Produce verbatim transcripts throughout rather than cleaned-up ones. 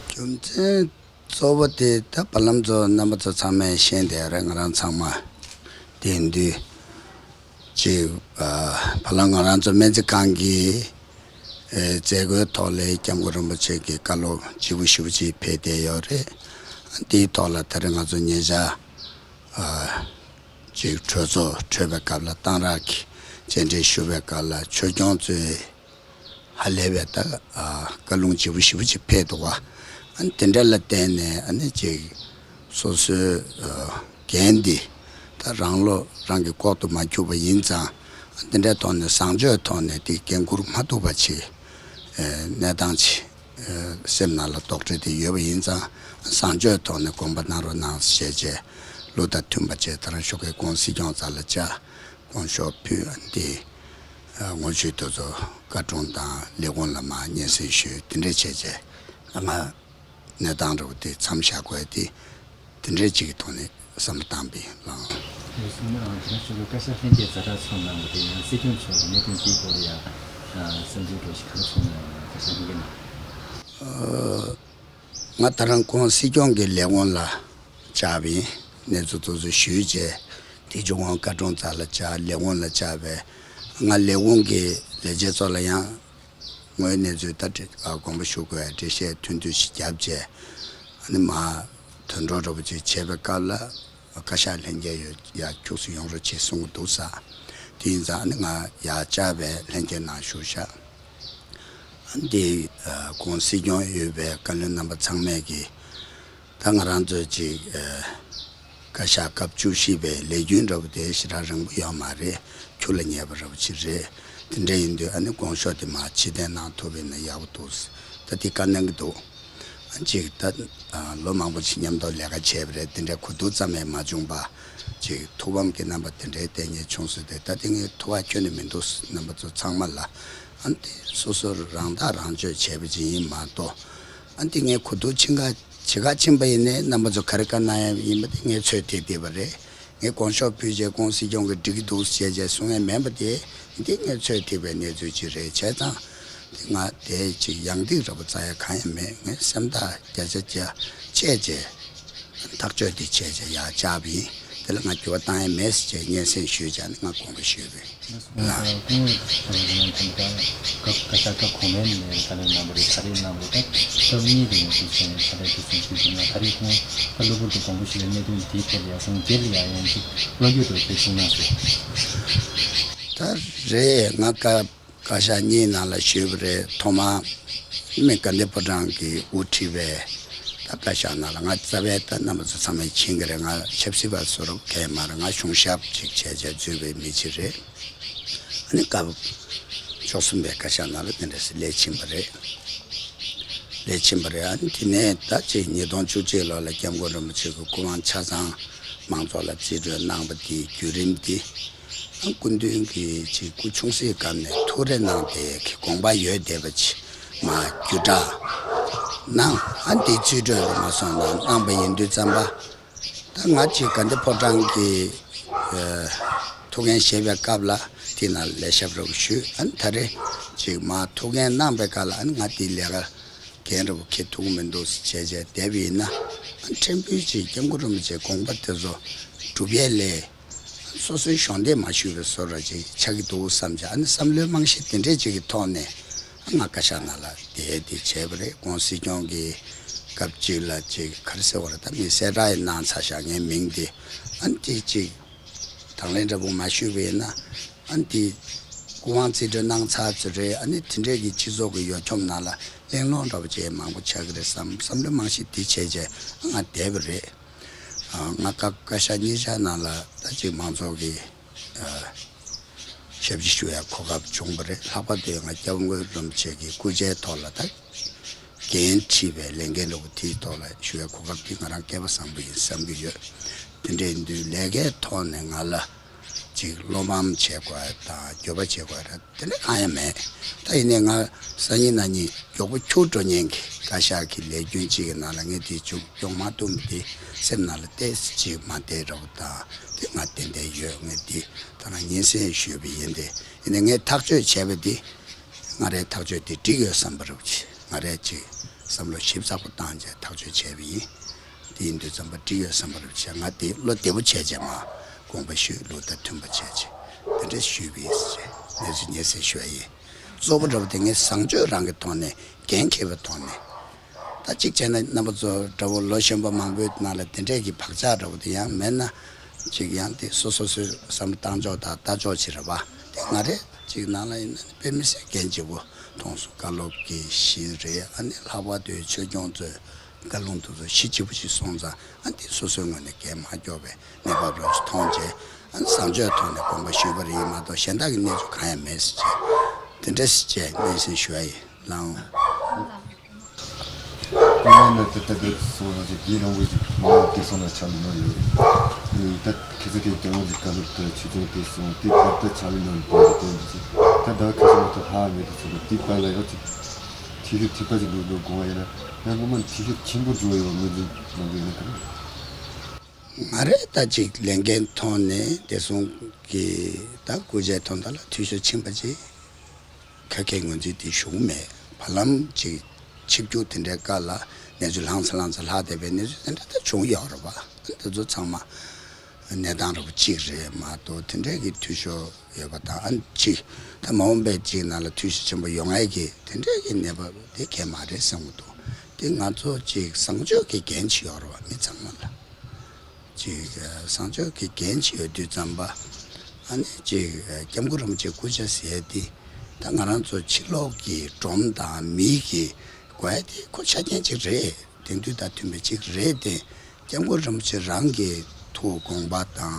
རྒྱུ་མཚན་གཙོ་བོ་དེ་ད་བར་ལམ་ཚོ་རྣམ་པ་ཚོ་ཚང་མས་ཤེས་བསྡད་རེད། ང་རང་ཚང་མ་དེ་དུས་ཅིག་ཨ་བར་ལམ་ང་རང་ཚོ་སྨན་རྩིས་ཁང་གི་ཨེ་མཛད་སྒོའི་ཐོག་ལ་སྐྱབས་མགོན་རིན་པོ་ཆེ་གི་བཀའ་སློབ་ལྗིད་པོ་ཞེ་པོ་ཅིག་ཕེབས་བསྡད་ཡོད་རེད། དེའི་ཐོག་ལ་ད་རེས་ང་ཚོ་ཉེ་ཆར་ཨ་ཅིག་གྲོས་ཚོགས་གྲོལ་བའི་སྐབས་ལ་གཏང་རག་གི་མཇལ་འཕྲད་ཞུ་བའི་སྐབས་ལ་ཆོས་སྐྱོང་གཙོས་ཧ་ལས་པའི་ད་ཨ་བཀའ་ལུང་ལྗིད་པོ་ཞེ་པོ་ཅིག་ཕེབས་འདུག་བ། ཨ་ནི་དེ་འདྲ་ལ་བརྟེན་ནས་ཨ་ནི་ཅིག་སོ་སོའི་ཨ་འགན་འདི་ད་རང་བློ་རང་གིས་ལྐོག་ཏུ་མ་འཁྱུད་པ་ཡིན་ཙང་། ཨ་དེ་འདྲའི་ཐོག་ནས་བཟང་སྤྱོད་ཐོག་ནས་དེ་འགན་འཁུར་མ་ཐུབ་པ་ཅིག་ཨ་གནས་སྟངས་ཅིག་ཨ་སེམས་ནང་ལ་དོགས་འདྲི་དེ་ཡོད་པ་ཡིན་ཙང་། བཟང་སྤྱོད་ཐོག་ནས་དགོངས་པ་གནང་རོགས་གནང་ཞེས་བྱས་ལུགས་དང་མཐུན་པ་བྱས། ད་རང་ཤོག་ཁའི་ཁོང་སྲིད་སྐྱོང་རྩ་ལ་བཅར། དགོངས་ཞུ་ཕུལ། ཨ་འདི་ཨ་ངོ་བཤུས་དེ་ཚོ་བཀའ་དྲུང་དང་ལས་ཁུངས་ལ་མར་སྙན་སེང་ཞུས། དེ་འདྲ་བྱས་བྱས་ང་གནས་སྟངས་འདྲ་བོ་དེ་མཚམས་བཞག་དགོས་དེ་དེ་འདྲ་ཅིག་གི་ཐོག་ནས་བསམ་བློ་བཏང་པ་ཡིན་ལགས། ཡོད་སོང་ན་ཨ་དེ་ན་ཆོས་ཀྱི་བཀའ་ཤག་ལྷན་རྒྱས་ཛ་དྲག་ཚོགས་གནང་བ་དེ་ཡང་སྲིད་སྐྱོང་མཆོག་གི་གནད་དོན་དེའི་སྐོར་ལ་ཡང་ཨ་བསམ་ཚུལ་འདྲ་ཞིག་ག་རེ་གསུངས་གནང་ཡོད་ན། བཀའ་ཤག་ལྷན་རྒྱས་ནང་། ཨ་ང་ད་རང་ཁོང་སྲིད་སྐྱོང་གི་ལས་ཁུངས་ལ་བཅར་བ་ཡིན། གནས་ཚུལ་དེ་ཚོ་ཞུས་རྗེས་དེ་ཆུ་ཁོང་བཀའ་དྲུང་རྩ་ལ་བཅར། ལས་ཁུངས་ལ་བཅར་བས་ང་ལས་ཁུངས་ཀྱི་ལས་བྱེད་ཚོ་ལ་ཡང་དངོས་གནས་ཚུལ་ད་དྲི་ཨ་དགོངས་པ་ཞུ་དགོས་འགྲེལ་བཤད་ཐུང་ཐུང་ཞིག་བརྒྱབ་རྗེས། ཨ་ནི་མར་དོན་གྲུབ་འདྲ་པོ་ཅིག་བྱེད་པའི་སྐབས་ལ་བཀའ་ཤག་ལྷན་རྒྱས་ཡོད་ཡ་ཁྱུག་ཙམ་ཡོང་རོགས་བྱེད་གསུང་གི་འདུག་ས། དེ་ཡིན་ཙང་ཨ་ནི་ང་ཡར་བཅར་བས་ལྷན་རྒྱས་ནང་ཞུགས་ཤག། ཨ་ནི་དེ་ཨ་ཁོང་སྲིད་སྐྱོང་ཡོད་པའི་བཀའ་བློན་རྣམ་པ་ཚང་མས་ཀྱི་ད་ང་རང་ཚོ་ཅིག་ཨ་བཀའ་ཤག་སྐབས་བཅུ་བཞི་པའི་ལས་རྒྱུན་འདྲ་པོ་དེ་ཞེ་དྲག་རིང་པོ་ཡོད་མ་རེད། ཁྱུ་ལ་ཉེ་བ་འདྲ་པོ་ཅིག་རེད། དེ་འདྲ་ཡིན་དུས་ཨ་ནི་དགོངས་ཞུ་དེ་མར་ཕྱིར་འཐེན་གནང་ཐུབ་པ་ཡིན་ན་ཡག་པོ་འདུག། ད་དེ་བཀའ་གནང་གི་འདུག། ཨ་ཅིག་ད་ཨ་ལོ་མང་པོ་ཞིག་མཉམ་དུ་ལས་ཀ་བྱས་པ་རེད། དེ་འདྲའི་གོ་བསྡུར་ཙམ་ཡང་མ་བྱུང་བ། ཅིག་ཐུགས་ཕམ་གྱི་རྣམ་པ་དེ་འདྲའི་བསྟན་ཉེར་བྱུང་སོང་སྟེ། ད་དེ་ངས་ཐུགས་ཁག་ཁྱོན་ནས་མི་འདུག། རྣམ་པ་ཚོ་ཚང་མ་ལ། ཨ་ནི་དེ་སོ་སོ་རང་ཐག་རང་གཅོད་བྱས་པ་ཅིག་ཡིན་མ་གཏོགས། ཨ་ནི་དེ་ངས་གོ་བསྡུར་ཕྱིན་ག་བྱེད་ག་ཕྱིན་པ་ཡིན་ནའི་རྣམ་པ་ཚོ་ག་རེ་བཀའ་གནང་ཡ་ཡིན་པ་དེ་ངས་ཚོད་ཐིག་བསྡད་པ་རེད། ངས་དགོངས་ཞུ་ཕུལ་རྗེས་ཁོང་སྲིད་སྐྱོང་གིས་འགྲིག་གི་འདུག་ཟེར་བྱས་གསུང་ཡ་མིན་པ་དེ། འདི་ངས་ཚོད་ཐིག་པའི་གནས་ཚུལ་ཅིག་རེད། བྱས་ཙང་དེ་ང་དེ་ཅིག་ཡང་ཏིག་འདྲ་པོ་རྩ་ཡ་གང་ཡང་མེད། ངས་སེམས་ཐག་བརྒྱ་ཆ་བརྒྱ་བཅད་བྱས་ཐག་གཅོད་དེ་བྱས་བྱས་ཡར་བཅར་བ་ཡིན། དེ་ལ་ང་འགྱུར་བ་བཏང་ཡ་མེད་ཟེར་བྱས་སྙན་སེང་ཞུས་བྱས་ནས་ང་དགོངས་པ་ཞུས་པ་ཡིན། ལགས། སྐུ་ངོ་དང་། སྐབས་བཀའ་ཤག་སྐབས་གོང་མའི་ནས་ག་ལེར་གནང་བ་རེད། ད་རེས་གནང་བ་རེད། ད་སྐབས་གཉིས་དེ་ཡང་དུས་ཆེན་ད་རེས་དུས་ཆེན་ཞུས་འདུག་ན། ད་རེས་ཁོང་ད་གློ་བུར་དུ་དགོངས་པ་ཞུས་པའི་གནད་དོན་འདིའི་ཐད་ལ་ཡང་ཁོང་སྒེར་ལ་ཡང་ཡང་ཅིག་བློ་འགྱོད་འདྲ་བོ་དེ་བྱུང་ན་ཟེར། ད་རེད། ང་སྐབས་བཀའ་ཤག་གཉིས་ནང་ལ་ཞུས་པ་རེད། ཐོག་མར་སྨན་དགའ་ལྡན་ཕོ་བྲང་གིས་དབུ་ཁྲིད་པའི་ད་བཀའ་ཤག་ནང་ལ་ང་རྩ་བའི་ད་རྣམ་པ་ཚོ་ཚང་མས་མཁྱེན་གྱི་རེད། ང་ཆབ་སྲིད་པ་བཟོ་འདྲ་གང་ཡང་མ་རེད། ང་གཞུང་ཞབས་ཅིག་བྱས་བྱས་འཛུལ་བའི་མི་གཅིག་རེད། ཨ་ནི་སྐབས་བཅུ་གསུམ་པའི་བཀའ་ཤག་ནང་ལ་དེ་འདྲ་སེ་སླེབས་ཕྱིན་པ་རེད། སླེབས་ཕྱིན་པ་རེད། ཨ་ནི་དེ་ནས་ད་ཅིག་ཉིས་སྟོང་བཅུ་གཅིག་ལོ་ལ་སྐྱབས་མགོན་རིན་པོ་ཆེ་གི་སྐུ་དབང་ཆ་ཚང་མང་ཚོགས་ལ་རྩིས་སྤྲོད་གནང་བ་དེའི་བརྒྱུད་རིམ་དེ། ཨ་སྐུ་མདུན་གྱིས་ཅིག་སྐུ་ཆུང་སའི་སྐབས་ནས་ཐུགས་རེ་གནང་བསྡད་ཀྱི་དགོངས་པ་ཡོད་བསྡད་པ་ཅིག་མར་བརྒྱུད་བསྒྲགས་གནང་། ཨ་ནི་དེ་རྩིས་སྤྲོད་ལ་མ་སོང་ན་གནང་བ་ཡིན་དུས་ཙམ་པ། ད་ང་ཅིག་དགའ་ལྡན་ཕོ་བྲང་གི་ཨ་ཐུགས་འགན་བཞེས་པའི་སྐབས་ལ་དེ་ནང་ལས་ཞབས་རོགས་ཞུས། ཨ་ནི་ད་རེས་ཅིག་མར་ཐུགས་འགན་གནང་པའི་སྐབས་ལ་ཨ་ནི་ང་དེའི་ལས་ཀ་འགན་འདྲ་པོ་འཁྱེར་ཐུབ་ཀྱི་མི་འདུག་ཟེར་བྱས་བྱས་བསྡད་པ་ཡིན་ན། ཨ་ནི་ཕྲན་བུ་ཅིག་སྐྱབས་མགོན་རིན་པོ་ཆེའི་དགོངས་པ་དེ་ཚོ་སྒྲུབ་ཡས་ལས་སོ་སོའི་གཞོགས་འདེགས་མ་ཞུས་པའི་བཟོ་འདྲ་ཅིག་ཆགས་ཀྱི་འདུག་བསམ་བྱས། ཨ་ནི་བསམ་བློའི་རྨང་གཞི་དེ་འདྲས་ཅིག་གི་ཐོག་ནས་ང་བཀའ་ཤག་ནང་ལ་བསྡད་དེ་བྱས་པ་རེད། ཁོང་སྲིད་སྐྱོང་གིས་སྐབས་གཅིག་ལ་ཅིག་ག་རེ་ཟེར་བ་རེད། ད་མི་གསལ་བསྒྲགས་ཡང་གནང་ཚར་ཤག་ངའི་མིང་དེ། ཨ་ནི་དེ་ཅིག་དང་ལེན་འདྲ་པོ་མ་ཞུས་པ་ཡིན་ན། ཨ་ནི་དེ་སྐུ་དབང་རྩིས་སྤྲོད་གནང་ཚར་ཚོད་རེད། ཨ་ནི་དེ་འདྲས་ཀྱི་སྤྱི་ཚོགས་ཀྱི་ཡོ་འཁྱོམ་ནང་ལ་གླེང་སློང་འདྲ་པོ་བྱས་མང་པོ་ཆགས་ཀྱི་རེད་བསམ། བསམ་བློའི་རྨང་གཞི་དེ་བྱས་བྱས་ང་བསྡད་པ་རེད། ཨ་ང་སྐབས་བཀའ་ཤག་གཉིས་ཆ་ནང་ལ་ད་ཅིག་མང་ཚོགས་ཀྱི་ཨ་ཞབས་ཕྱི་ཞུ་ཡ་གོ་སྐབས་བྱུང་བ་རེད། ལྷག་པར་དུ་ང་སྐྱབས་མགོན་རིན་པོ་ཆེ་གི་སྐུ་ཕྱྭའི་ཐོག་ལ་ད་འགན་འཁྲི་བའི་ལས་འགན་ལོ་དེའི་ཐོག་ལ་ཞུ་ཡ་གོ་སྐབས་དེ་ང་རང་སྐལ་པ་བཟང་པོ་ཡིན་བསམ་གྱི་ཡོད། དེ་འདྲ་ཡིན་དུས་ལས་ཀའི་ཐོག་ནས་ང་ལ་ཅིག་བློ་ཕམ་བྱེད་དགོས་དང་འགྱོད་པ་བྱེད་དགོས་རེད། དེ་འདྲ་གང་ཡང་མེད། ད་ཡིན་ནའི་ང་སང་ཉིན་གནངས་ཉིན་མགྱོགས་པོ་འཁྱུག་འགྲོ་མཁན་གྱི་བཀའ་ཤག་གི་ལས་རྒྱུན་གཅིག་གི་ནང་ལ་ངས་དེ་མཇུག་སྐྱོང་མ་ཐུབ་པ་དེ་སེམས་ནང་ལ་ཏོག་ཙམ་ཅིག་མ་བདེ་འདྲ་པོ་དང་དེ་ང་ཏན་ཏན་ཡོད། ངས་དེ་ད་རང་སྙན་སེང་ཞུས་པ་ཡིན་ཏེ། ཡིན་ནའི་ངས་ཐག་གཅོད་བྱས་པ་དེ་ ང་རའི་ཐག་གཅོད་དེ་འགྲིག་ཡོད་བསམ་པ་རེད་བྱས། ང་རས་ཅིག་བསམ་བློ་ཞིབ་ཚགས་པོ་བཏང་བྱས་ཐག་གཅོད་བྱས་པ་ཡིན། དེ་ཡིན་དུས་ཙམ་པ་འགྲིག་ཡོད་བསམ་པ་རེད་བྱས། ང་དེ་བློ་བདེ་པོ་བྱས་བྱས་མར་དགོངས་པ་ཞུས། ལུགས་དང་མཐུན་པ་བྱས་བྱས་དེ་འདྲ་ཞུས་པ་ཡིན་ཟེར་བྱས་གནས་ཚུལ་ཉེ་སར་ཞུ་ཡ་ཡིན། གཙོ་བོ་འདྲ་པོ་དེ་ངས་བཟང་སྤྱོད་རང་གི་ཐོག་ནས་འགན་འཁྱེར་བའི་ཐོག་ནས། ད་གཅིག་བྱས་ན་རྣམ་པ་ཚོ་འདྲ་པོ་ལོ་གཞོན་པ་མང་པོའི་ནང་ལ་དེ་འདྲས་ཀྱི་བག་ཆགས་འདྲ་པོ་དེ་ཡང་མེད་ན། གཅིག་ཡང་དེ་སོ་སོ་སོའི་བསམ་བློ་བཏང་ཕྱོགས་དང་ལྟ་ཕྱོགས་ཅིག་རེད་པ། དེ་ང་རས་གཅིག་ནང་ལ་ཡིན་ན་དཔེ་མི་སྲིད་འགན་ལྗིད་པོ་མཐོང་སོང་། བཀའ་སློབ་ཀྱི་གཞི་རེད། ཨ་ནི་ལྷག་པར་དུ་ཆོས་སྐྱོང་ཚོའི་བཀའ་ལུང་དེ་ཚོ་གཞི་ལྗིད་པོ་ཞིག་སོང་ཙང་། ཨ་འདི་སོ་སོའི་ངོས་ནས་འགན་མ་འཁྱོག་པའི་གནས་བབ་རང་ཞིག་མཐོང་རྗེས། ཨ་ནི་བཟང་སྤྱོད་ཐོག་ནས་དགོངས་པ་ཞུས་པ་རེད་མ་གཏོགས་གཞན་དག་གི་གནས་ཚུལ་གང་ཡང་མེད་ཟེར་བྱས། དེ་འདྲ་ཟེར་བྱས་སྙན་སེང་ཞུ་ཡ་ཡིན། ལགས་འོང་། དེ་ནས་ནི་དེ་ལྟ་བུ་སོང་ལ་ཅིག་རྒན་རིན་པོ་ཆེ་མ་འོངས་བསྐལ་བཟང་ལ་ཆགས་མི་གནང་ཡོད་རེད། ད་ཁ་སང་དེ་རྒྱལ་བ་གི་བཀའ་སློབ་དང་ཆོས་སྐྱོང་དེ་སོང་དེ་ད་ལྟ་ཆགས་མི་གནང་དེ་དེ་དེ་ད་ད་ཁ་སང་ང་ཚོ་ལྷག་མེད་དུ་སོང་དེ་བར་ལ་ཡང་ཅིག་འཐུས་ཤོར་ཐིགས་པ་ཅིག་འགྲོ་འགྲོ་དགོངས་པ་ཡིན་ན་ཡང་སྔོན་མ་འཐུས་ཤོར་ཆེན་པོ་འགྲོ་ཡོད་པ་ངོས་འཛིན་གནང་གི་ཡོད་ན་ག་རེ། ང་རས་ད་ཅིག་ལས་འགན་ཐོག་ནས་བདེ་སྲུང་གི་ད་སྐུ་ཕྱྭའི་ཐོག་མཐའ་ལ་འཐུས་ཤོར་ཕྱིན་པ་ཅིག་ཁ་མཁས་ངོས་འཛིན་དེ་ཞུ་གི་མེད། བར་ལམ་ཅིག་ཆིབས་བསྒྱུར་དེ་འདྲའི་སྐབས་ལ་གནས་ཚུལ་ལྷང་ཚ་ལྷང་ཚ་ལྷག་བསྡད་པའི་གནས་ཚུལ་དེ་འདྲ་ད་བྱུང་ཡོད་རེད་པ། དེ་ཚོ་ཚང་མ་གནས་སྟངས་འདྲ་པོ་གཅིག་རེད་མ་གཏོགས་དེ་འདྲའི་གི་འཐུས་ཤོར་ཡོད་པ་དང་། ཨ་ནི་གཅིག་ད་མ་འོངས་པའི་གཅིག་ནང་ལ་འཐུས་ཤོར་ཆེན་པོ་ཡོང་ཡས་ཀྱི་དེ་འདྲའི་གི་གནས་བབ་དེ་གང་ཡང་མ་རེད་བསམ་གྱི་འདུག་དེ་ང་ཚོ་གཅིག་བཟང་སྤྱོད་ཀྱི་འགན་ཅིག་ཡོད་རེད་པ། མི་ཚང་མ་ལ་གཅིག་བཟང་སྤྱོད་ཀྱི་འགན་ཅིག་ཡོད་དུས་ཙམ་པ། ཨ་ནི་གཅིག་སྐྱབས་མགོན་རིན་པོ་ཆེ་སྐུ་ཕྱྭ་ཟེར་ཡས་དེ་ད་ང་རང་ཚོ་ཕྱི་ལོགས་ཀྱི་སྒྲོམ་དང་མིག་གི་དགོས་ཡས་དེ་ཁོ་ཆ་རྐྱེན་ཅིག་རེད། དེང་དུས་དང་མཐུན་པའི་ཅིག་རེད་དེ། སྐྱབས་མགོན་རིན་པོ་ཆེ་རང་གི་ཐུགས་དགོངས་པ་དང་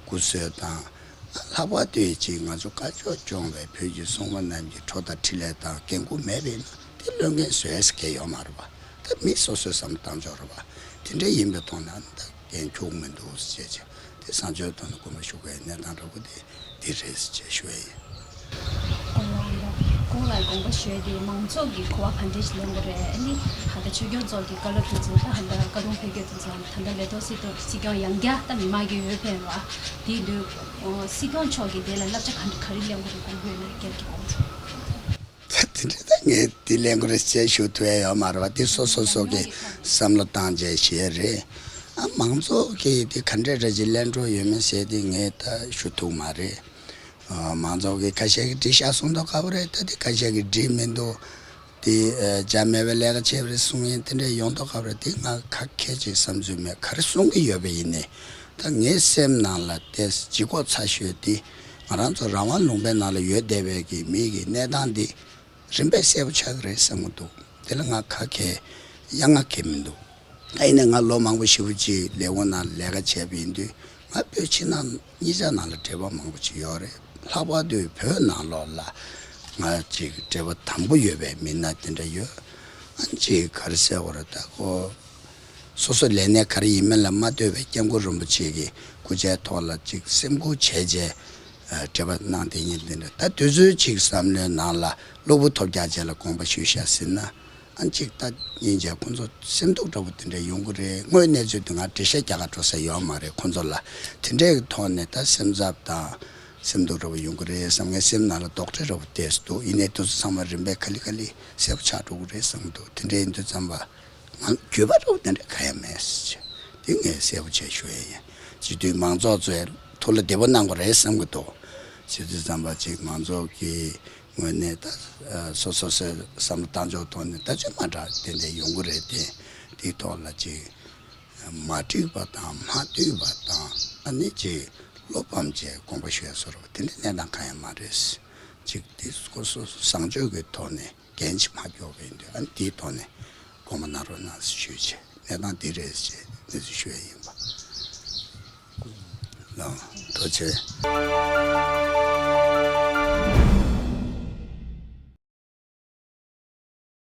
སྐུ་གསོལ་དང་། ལྷག་པར་དུ་ཅིག་ང་ཚོ་དཀར་ཕྱོགས་སྐྱོང་བའི་བོད་ཀྱི་སྲུང་མ་རྣམས་ཀྱི་ཁྲོ་དང་འཕྲིན་ལས་དང་འགན་ཁུར་མེད་པ་ཡིན་ན་དེ་བློས་འགེལ་བཟོ་ཡས་གང་ཡང་ཡོད་མ་རེད་པ། ད་མི་སོ་སོའི་བསམ་བློ་བཏང་ཕྱོགས་རེད་པ། དེ་འདྲ་ཡིན་པའི་ཐོག་ནས་ཨ་ནི་ད་འགན་འཁྱོག་མི་འདུག་ཟེར་བྱས་བྱས་དེ་བཟང་སྤྱོད་ཐོག་ནས་དགོངས་པ་ཞུ་དགོས་གནས་སྟངས་འདྲ་པོ་དེ་འདི་རེད་ཟེར་བྱས་ཞུ་ཡས་ཡིན། སྐུ་ངོ་ལ་དགོངས་པ་ཞུ་ཡས་དེ་མང་ཚོགས་ཀྱི་གོ་བ་ག་འདྲས་ཤིག་ལེན་དགོས་རེད། ཨ་ནི་ད་ལྟ་ཆོས་སྐྱོང་ཚོགས་ཀྱི་བཀའ་སློབ་དེ་ཚོ་ད་ད་ལྟ་བཀའ་དྲུང་ཕེབས་རྒྱུ་དེ་ཚོ་ད་ལྟ་ལས་ཐོག་སྲིད་ཐོག་སྲིད་སྐྱོང་ཡང་བསྐྱར་ད་མི་མང་གི་འོས་འཕེན་ར་དེ་ཡིན་དུས་སྲིད་སྐྱོང་མཆོག་གིས་དེ་ལ་བསླབ་བྱ་ག་འདྲ་ག་རེ་ལེན་དགོས་རེད་དགོངས་ཀྱི་ཡོད་ན་སྐད་ཀྱི་དགོངས་ཚུལ། ད་དེ་འདྲ་ད་ངས་དེ་ལེན་དགོས་རེད་ཅེས་ཞུ་ཐུབ་ཡ་ཡོད་མ་རེད་པ། དེ་སོ་སོ་སོ་གི་བསམ་བློ་བཏང་བྱས་བྱས་རེད། ཨ་མང་ཚོགས་ཀྱིས་དེ་ག་འདྲས་རེད་ཅེས་ལན་འགྲོ་ཡོད་མེད་ཟེར་དེ་ངས་ད་ཞུ་ཐུབ་མ་རེད། ཨ་མང་ཚོགས་ཀྱིས་ཁ་ཤས་ཀྱིས་འགྲིག་ཤག་གསུང་མདོག་ཁ་པོ་རེད། ད་དེ་ཁ་ཤས་ཀྱིས་འགྲིག་མི་འདུག་དེ་ཨ་འཇའ་མེད་པའི་ལས་ཀ་བྱས་པ་རེད་གསུང་ཡིན། དེ་འདྲས་ཡོང་མདོག་ཁ་པོ་རེད། དེ་ང་ག་གེ་ཅིག་བསམ་ཚུལ་མེད། ག་རེ་གསུང་གི་ཡོད་པ་ཡིན་ནའི་ད་ངའི་སེམས་ནང་ལ་དེ་ལྗིད་ཁོག་ཚ་ཤོས་དེ་ང་རང་ཚོ་རང་དབང་ལུང་པའི་ནང་ལ་ཡོད་བསྡད་པའི་གི་མི་གི་གནས་སྟངས་དེ་རིམ་པས་གསལ་པོ་ཆགས་ཀྱི་རེད་བསམ་གྱི་འདུག་དེ་ལ་ང་ག་གེ་གཡང་ང་གེ་མི་འདུག་ད་ཡིན་ནའི་ང་ལོ་མང་པོ་ཞེ་པོ་ཅིག་ལས་ཁུངས་ནང་ལས་ཀ་བྱས་པ་ཡིན་དུས་ང་བོད་ཕྱི་ནང་གཉིས་ཆ་ནང་ལ་འབྲེལ་བ་མང་པོ་ཅིག་ཡོད་རེད། ལྷག་པར་དུ་བོད་ནང་ལོགས་ལ་ང་ཅིག་འབྲེལ་བ་དམ་པོ་ཡོད་པའི་མི་སྣ་དེ་འདྲ་ཡོད། ཨ་ཅིག་ག་རེ་ཟེར་དགོས་རེད། ད་ཁོ་སོ་སོ་ལས་གནས་ག་རེ་ཡིན་མིན་ལ་མ་ལྟོས་པའི་སྐྱབས་མགོན་རིན་པོ་ཆེ་གི་སྐུ་ཕྱྭའི་ཐོག་ལ་ཅིག་སེམས་ཁུར་བྱས་བྱས་ཨ་འབྲེལ་བ་གནང་བསྡད་མཁན་དེ་འདྲ། ད་དུས་ཚོད་ཅིག་བསམ་བློའི་ནང་ལ་གློ་བུར་ཐོལ་རྒྱག་བྱས་ལ་དགོངས་པ་ཞུས་ཤག་ཟེར་ན། ཨ་ཅིག་ད་སྙིང་རྗེ་ཁོང་ཚོ་སེམས་སྡུག་འདྲ་པོ་དེ་འདྲ་ཡོང་གི་རེད། དངོས་གནས་ཚུལ་དེ་ང་འགྲེལ་བཤད་རྒྱག་ག་འགྲོ་ས་ཡོད་མ་རེད་ཁོང་ཚོ་ལ། དེ་འདྲའི་གི་ཐོག་ནས་ད་སེམས་འཚབ་དང་སེམས་སྡུག་འདྲ་པོ་ཡོང་གི་རེད་བསམ། ངའི་སེམས་ནང་ལ་དོགས་འདྲི་འདྲ་པོ་བལྟས་སུ་འདུག་ཡིན་ནའི་དེ་ཚོ་ཚང་མ་རིམ་པས་ག་ལེ་ག་ལེ་གསལ་པོ་ཆགས་འགྲོ་གི་རེད་བསམ་གི་འདུག་དེ་འདྲ་ཡིན་དུས་ཙམ་པ། ང་འགྱོད་པ་རོགས་དེ་འདྲ་ག་ཡང་མེད་ཟེར། དེ་ངས་གསལ་པོ་བྱས་ཞུ་ཡས་ཡིན། བྱེད་དུས་མང་ཚོགས་ཚོས་ཐུགས་ལ་བདེ་པོ་གནང་དགོས་རེད་བསམ་གྱི་འདུག་བྱེད་དུས་ཙམ་པ་ཅིག་མང་ཚོགས་ཀྱི་ངོས་ནས་ད་སོ་སོ་སོའི་བསམ་བློ་བཏང་ཕྱོགས་ཐོག་ནས་ད་ཅིག་མ་འདྲ་དེ་འདྲ་ཡོང་གི་རེད་དེ། དེའི་ཐོག་ལ་ཅིག་མ་འགྲིག་པ་དང་མ་འདོད་པ་དང་ཨ་ནི་ཅིག་བློ་ཕམ་བྱས་དགོངས་པ་ཞུ་ཡས་བཟོ་འདྲ་དེ་འདྲ་གནས་སྟངས་གང་ཡང་མ་རེད། ཅིག་དེ་སོ་སོ་བཟང་སྤྱོད་ཀྱི་ཐོག་ནས། འགན་ཅིག་མ་འཁྱོག་པ་ཡིན་དུས་ཨ་ནི་དེའི་ཐོག་ནས་དགོངས་པ་གནང་རོགས་གནང་ཞེས་ཞུས་བྱས་གནས་སྟངས་འདི་རེད་ཅེས་གནས་ཚུལ་ཞུ་ཡས་ཡིན་པ། ལགས་ཐུགས་རྗེ་ཆེ།